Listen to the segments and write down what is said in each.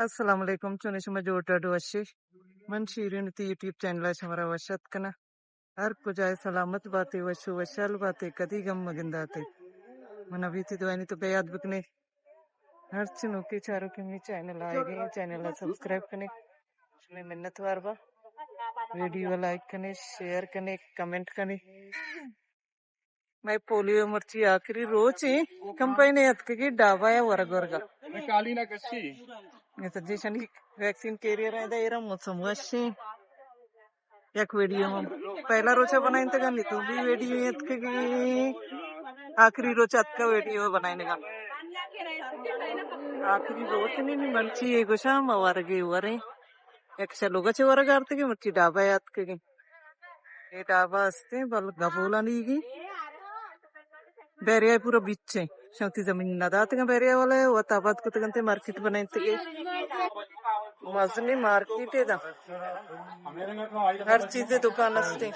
السلام علیکم، چون شما جوڑ ڈاڈ وشی؟ من شیرین تی یوٹیوب چینل ءَ شمارا وش اتک کناں۔ ہر کجائے سلامت باتے، وش و وشحال باتے، کدی غم مگنداتے۔ من ابھی تی دعائیں تو بیاد بکنے۔ ہر چنوکے چاروکے می چینل آئے گئے، چینل ءَ سبسکرائب کنے۔ شمے منت وار با۔ ویڈیو لائک کنے، شیئر کنے، کمنٹ کنے۔ مئے پولیو مرچی آخری روچ ایں، کمپائن اتکگی ڈابا ءَ ورگ ورگا۔ اے سجیشن ویکسین کیریئر ایں، دا ایرا موسم وشیں۔ یک ویڈیو من پہلا روچا بنائینتگا، نی تو بھی ویڈیو اتکگی، آخری روچ اتکا ویڈیو بنائینگا۔ آخری روچ نی، نی مرچی اے گوشاں ما ورگے وریں۔ یک شلوگا چہ ورگ آرتگی، مرچی ڈابا ءَ اتکگی۔ اے ڈابا استیں، بل گبولانی گی۔ بیریا پورا بیچیں۔ شانتی زمین نہ داتگاں بیریا والے، وت آباد کتگنتے، مارکیٹ بنائینتگے۔ مزنی مارکیٹ اے دا۔ ہر چیزے دکان استیں۔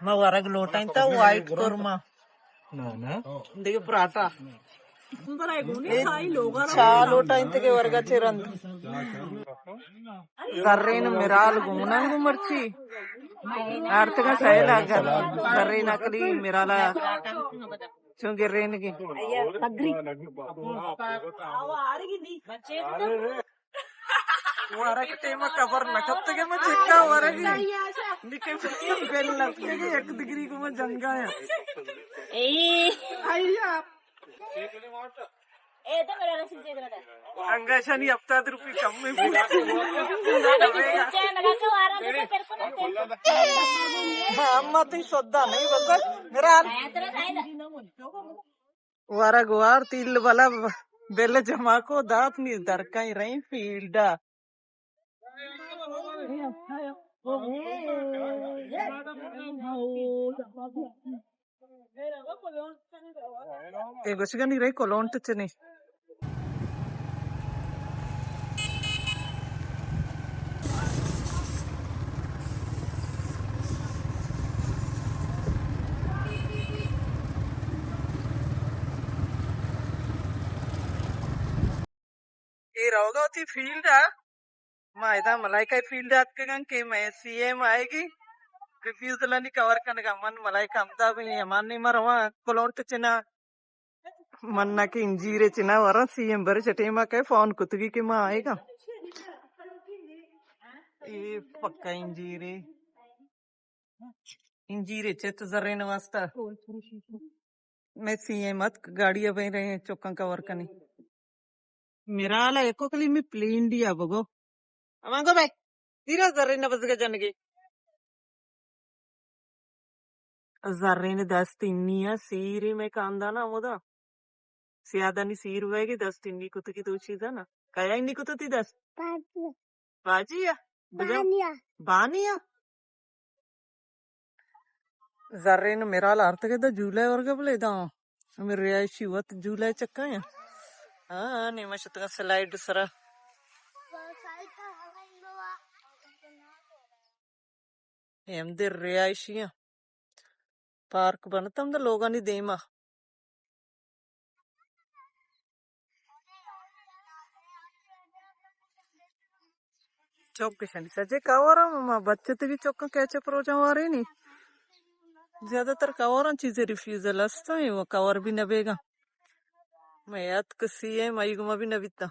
ما ورگ لوٹائیں تا وائٹ قورمہ۔ نہ، نہ۔ دیگہ پراٹھا۔ چا لوٹائیں تگے ورگا چہ رند۔ زرین مرال گوناں گو مرچی۔ آرتگاں سیل آگا۔ زرین اکلی مرالا چون گرین گی۔ ورگ ٹیم ءَ خبر نہ کپتگ، ما چکا ورگی۔ نکے بل لگتگی، یک دگری کو ما جنگا یا۔ اے۔ اے تو میرا رسید دے دے۔ انگا شانی ہفتاد روپی کم میں۔ ہاں، اما تی سودا نہیں بگل۔ میرا ورگ وار تیل بلا بل جمع کو دات نی درکائی رہی فیلڈا۔ اے گوشگانی رہی کولونٹ چنی۔ اے روگا وتی فیلڈ ءَ، ما ادا ملائکہ فیلڈ ءَ اتکگاں کہ مئے سی ایم آئیگی، ریفیوزلانی کور کنگا۔ من ملائکہ ہمدا بی، ہمان نیما رواں کلونٹ چنا۔ من نہ کہ انجیرے چنا وراں، سی ایم برے چہ ٹیما کئے فون کتگی کہ ما آئیگا۔ اے پکا انجیرے۔ انجیرے چت زرین واسطہ۔ میں سی ایم اتک گاڑی ءَ بین رہے چکاں کور کنی۔ میرا حالا ایکو کلی میں پلین دیا بگو۔ امانگو بھائی، تیرا زرین بزگ جنگی۔ زرین دست انی ءَ سیری میں کاندانا ہمودا۔ سیادانی سیر بئیگی دست انی کتگی دو چیزا نا۔ کیا انی کتو تی دست؟ باجی۔ باجی ءَ؟ بجا-، بانی ءَ۔ بانی ءَ؟ زرین میرال آرتگ دا جولے ورگا بلے دا۔ ہمیں رہائشی وت جولے چکا ہیں۔ ہاں، نیمہ شتگا سلائیڈ سرا۔ اے ہمدے رہائشی ایں۔ پارک بنت ہمدا لوگانی دیما۔ چک کشانی سجے کور ہم، ما بچتگی چکاں کیچ اپ روچاں وارینی۔ زیادہ تر کور ہم چیزے ریفیوزل است ہیں، وہ کور بھی نہ بیگا۔ میں یاد کسی ہے، مئی گما بھی نہ بیتا۔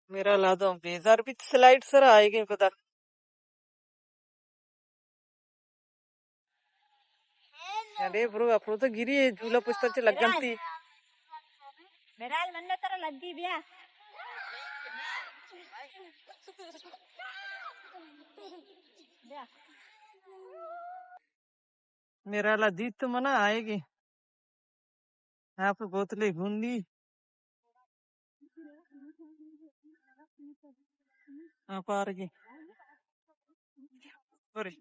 میرا لادو بیزار بیت سلائیڈ سرا آئیگیں پدا۔ ارے برو، اپرو تو گری ہے، جھولا پشتا چے لگن تی۔ میرال من ترا لگی بیا۔ بیا۔ میرا لا دیت تو منا آئیگی۔ آپ بوتلے گھنڈی۔ آپ آرگی۔ برے۔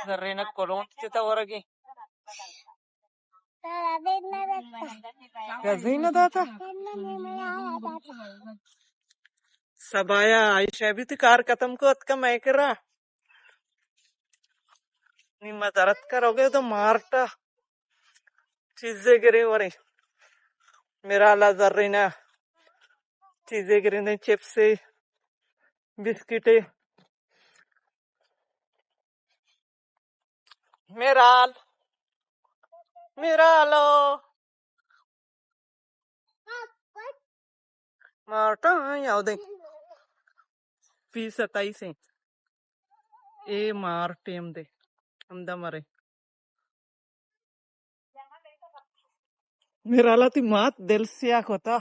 زرینک کلونٹ چتا ورگی۔ گزی نہ داتا۔ سبایا عائشہ بھی تی کار ختم کو اتکا میں کرا۔ نی ما درت کا روگے تو مارٹا۔ چیزے گریں وریں۔ میرالا زرینا چیزے گریں دیں، چپسے، بسکٹے۔ میرال، میرالو۔ مارٹا یاودیں۔ پی ستائیس ہیں۔ اے مار ٹیم دے۔ ہمدا مرے۔ میرالا تی مات دل سیاہ کتا۔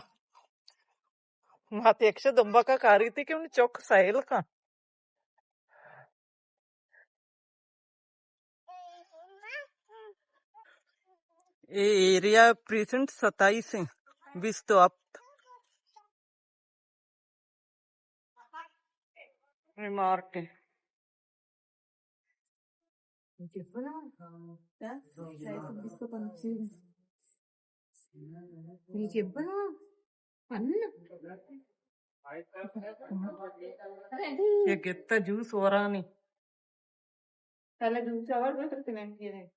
مات یکشا دمبا کا کاری تی کہ من چوک سہیل کا۔ اے ایریا پریزنٹ ستائیس ہیں، بیست و ہفت۔ ریمارک ہیں۔ یہ گتا جوس ورانی۔ پہلے جوس اور بہتر سیمنٹ کیے۔